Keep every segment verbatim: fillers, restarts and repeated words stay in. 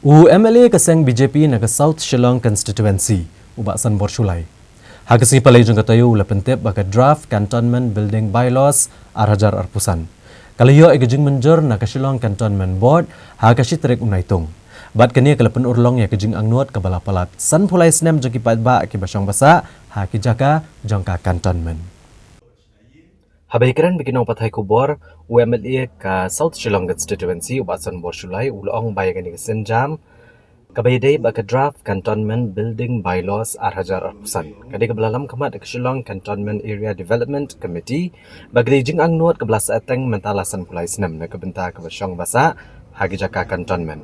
U M L A ka seng B J P na ka South Shillong Constituency, u Bah Sanbor Shullai, ha ka sngi Palei jong ka taïew u la pyntip ba ka Draft Cantonment Building Bylaws arhajar arphew san ka la ïoh ïa ka jingmynjur na ka Shillong Cantonment Board ha ka shi tarik u Naitung. Bad kane ka la pynurlong ïa ka jingangnud kaba la palat sanphew lai snem jong ki paidbah kiba shong basa ha ki jaka jong ka cantonment. Haba ïakren bad ki nongpathai khubor, u M L A ka South Shillong Constituency, u Bah Sanbor Shullai, u la ong ba ïa kane ka sienjam kaba ïadei bad ka Draft Cantonment Building Bylaws arhajar arphew san ka dei kaba la lam khmat da ka Shillong Cantonment Area Development Committee, ba ka dei jingangnud kaba la sahteng mynta la sanphew lai snem na ka bynta kaba shong basa ha ki jaka cantonment.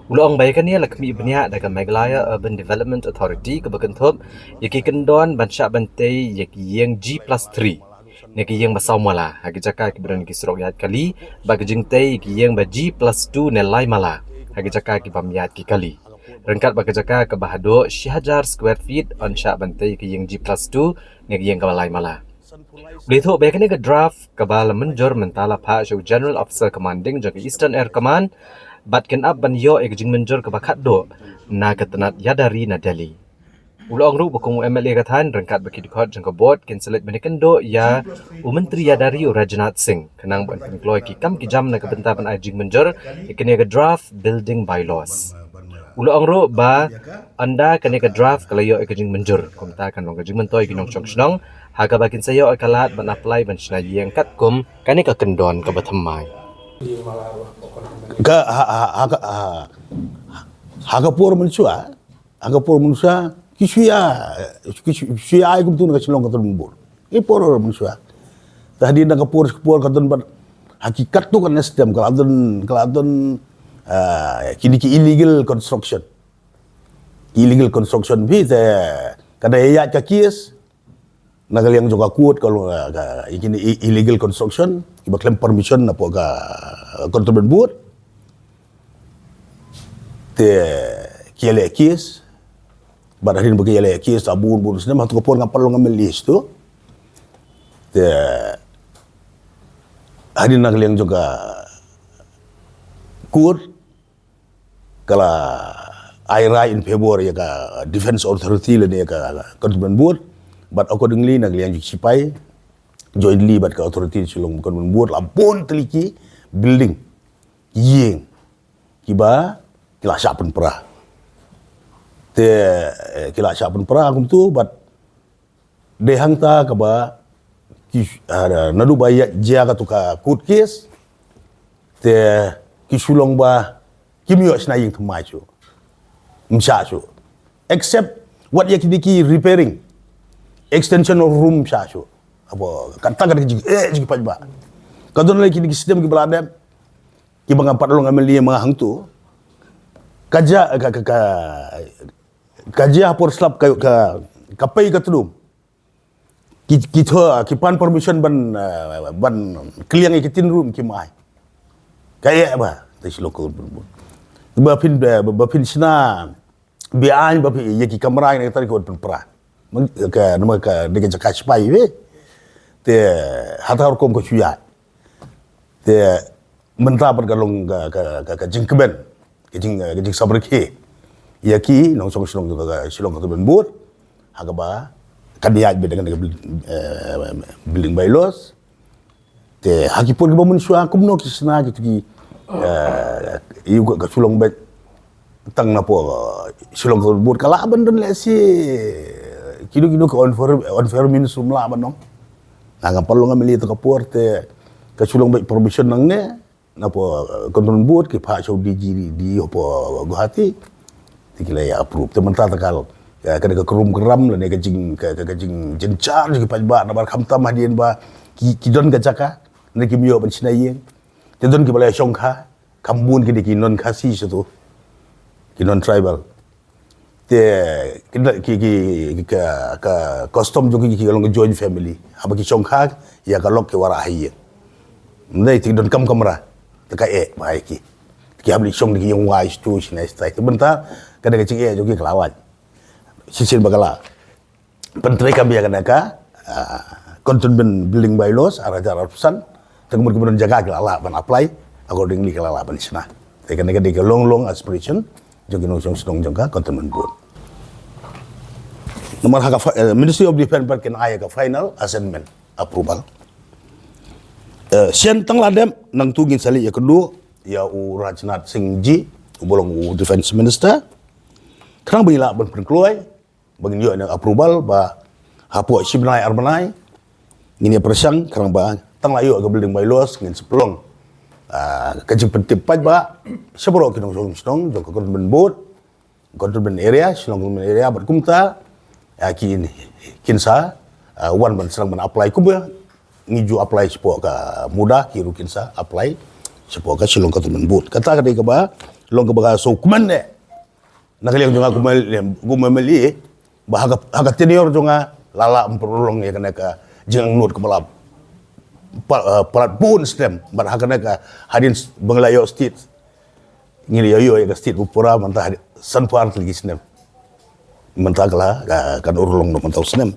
U la ong ba ïa kane la khmih bniah da ka Meghalaya Urban Development Authority kaba kynthup ïa ki kyndon ban shah ban tei ïa ki ïing G plus three ne ki ïing ba saw mala ha ki jaka kiba don ki surok ïaid kali, bad ka jingtei ïa ki ïing ba G plus two ne lai mala ha ki jaka ki bym ïaid ki kali. Ryngkat bad ka jaka kaba haduh shi hajar square feet yn shah ban tei ïa ki ïing G plus two ne ki ïing kaba lai mala. U la ïathuh ba ïa kane ka draft kaba la mynjur mynta la phah sha u General Officer Commanding jong ka Eastern Air Command, bad kin ap ban ïoh ïa ka jingmynjur kaba khatduh na ka tnat ïada ri na Delhi. U la ong ruh ba kum u M L A ka thaiñ ryngkat bad ki dkhot jong ka board kin sa leit ban ïakynduh ïa u Myntri ïada ri u Rajnath Singh khnang ban pynkloi ki kam ki jam na ka bynta ban ai jingmynjur ïa kane ka draft building bylaws. U la ong ruh ba ynda kane ka draft ka la ïoh ïa ka jingmynjur, kumta kan long ka jingmyntoi ki nongshong shnong ha kaba kin sa ïoh ïa ka lad ban apply ban shna ïing katkum kane ka kyndon kaba thymmai. Ka ha, ha, ha, ha, ha ka por mynshuwa, ha ka por mynshuwa ki shu ïa, ki shu, shu ïa ai kumtu na ka Shillong Cantonment Board. Ki por mynshuwa. Te hadien na ka por, ka por ka don bad ha ki katto katne snem ka la don, ka la don, ah, kine ki illegal construction. Illegal construction phi te ka da ïaid ka case na ka liang jong ka court ka long, ah, ka, i-, kine i-, illegal construction kiba khlem permission na pdeng ka, ah, Cantonment Board. Te ki ïaleh case, bad hadien ba ki ïaleh case ta bun bun snem, ha tu ka por nga pat long M L A tu. Te hadien na ka liang jong ka court ka la ai rai in favour ïa ka Defence Authority lane ïa ka Cantonment Board, bad accordingly na ka liang jong ki sipai jointly bad ka authority Shillong Cantonment Board la bun tylli ki building, ïing, kiba ki la shah pynpra. Te, eh, ki la shah pynpra kumtu bad dei hangta kaba ki, ah, naduh ba ïa jia katu ka court case, te ki shu long ba kim ïoh shna ïing thymmai shuh. Ym shah shuh. Except wat ïa kine ki repairing, extension of room, ym shah shuh. Hapoh kata ka dei ka jing, eh, jingpait ba ka don lei kine ki snem kiba la dep, kiba nga pat long M L A ma nga hangtu. Ka jia, ka, ka, ka, ka jia ha por slap ka, ka, ka pei ka tdum. Ki, ki thoh, ki pan permission ban, eh, ban kylliang ïa ki tin room kim ai. Ka ïeh ba te Shillong Cantonment Board. Ba phin, eh, ba phin shna beaiñ ba phi ïa ki kamra ne ka tari ka wan pynpra. Ka, namar ka dei ka jaka sipai, eh. Te hata rukom ka shu ïaid. Te mynta pat ka long ka, ka, ka, ka jingkmen, ka jing, ka jingsabrikhe ïa ki nongshong shnong ka, ka Shillong Cantonment Board ha kaba kan ïaid beit da ka building, eh, building bylaws. Te ha ki por kiba mynshuwa kumno ki shna kito ki, eh, ïa ka, ka shu long beit tang na pdeng, eh, Shillong Cantonment Board ka lah ban don lehse kino kino ka unfair, unfair means ruh ym lah ban long. Nga, nga pat long M L A tu ka por te ka shu long beit permission nangne na pdeng, eh, Cantonment Board ki phah sha u D G, D E hapoh Guwahati. Te ki la ïa approve. Te mynta te ka long, eh, ka dei ka krum kram lane ka jing, ka, ka, ka jingjynjar jong ki paidbah namar khamtam hadien ba ki, ki don ka jaka ne kim ïoh ban shna ïing. Te don kiba la ïa shongkha. Kham bun ki dei ki non Khasi sha tu, ki non tribal. Te ki, ki, ki, ki, ka, ka custom jong ki, ki long ka joint family. Haba ki shongkha ïa ka lok ki wanrah ha ïing. Ym dei te ki don kam kamra, te ka eh ba ïa ki, ki hap leit shong da ki ïing wai sha tu shane shatai. Te mynta ka dei ka jingeh jong ki ka la wan. Shisien ba ka la pyntreikam ïa kane ka, ah, Cantonment Building Bylaws arhajar arphew san. Te ka mut ka mut jaka ki la lah ban apply, accordingly ki la lah ban shna. Te kane ka dei ka long long aspiration jong ki nongshong shnong jong ka Cantonment Board. Namar ha ka fi- eh, Ministry of Defence pat kin ai ka final assessment approval. Eh, shen tang la dep nangtu ngin sa leit ïakynduh ïa u Rajnath Singh Ji, uba long u Defence Minister. Khnang ba ngi lah ban pynkloi ba ngin ïoh ïa ka approval ba hapoh shi bnai ar bnai ngin ïa pyrshang khnang ba tang la ïoh ka building bylaws ngin sa pynlong, ah, ka jingpyntip paidbah sha baroh ki nongshong shnong jong ka Cantonment Board, Cantonment Area, Shillong Cantonment Area, bad kumta, ah, ki kin sa, ah, wan ban sdang ban apply kumba ngi ju apply shapoh ka MUDA, ki ruh kin sa apply shapoh ka Shillong Cantonment Board. Kata ka dei kaba long kaba ka sngewkmen eh na ka liang jong nga kum u M L A, kum u M L A, ba ha ka, ha ka tenure jong nga la lah ban pynlong ïa kane ka jingangnud kaba la pa- eh, palat bun snem, bad ha kane ka hadien s- ba ngi la ïoh state, ngi la ïoh ïa ka state ba pura mynta hadien sanphew ar tylli ki snem. Mynta ka la ka kan urlong noh mynta u snem.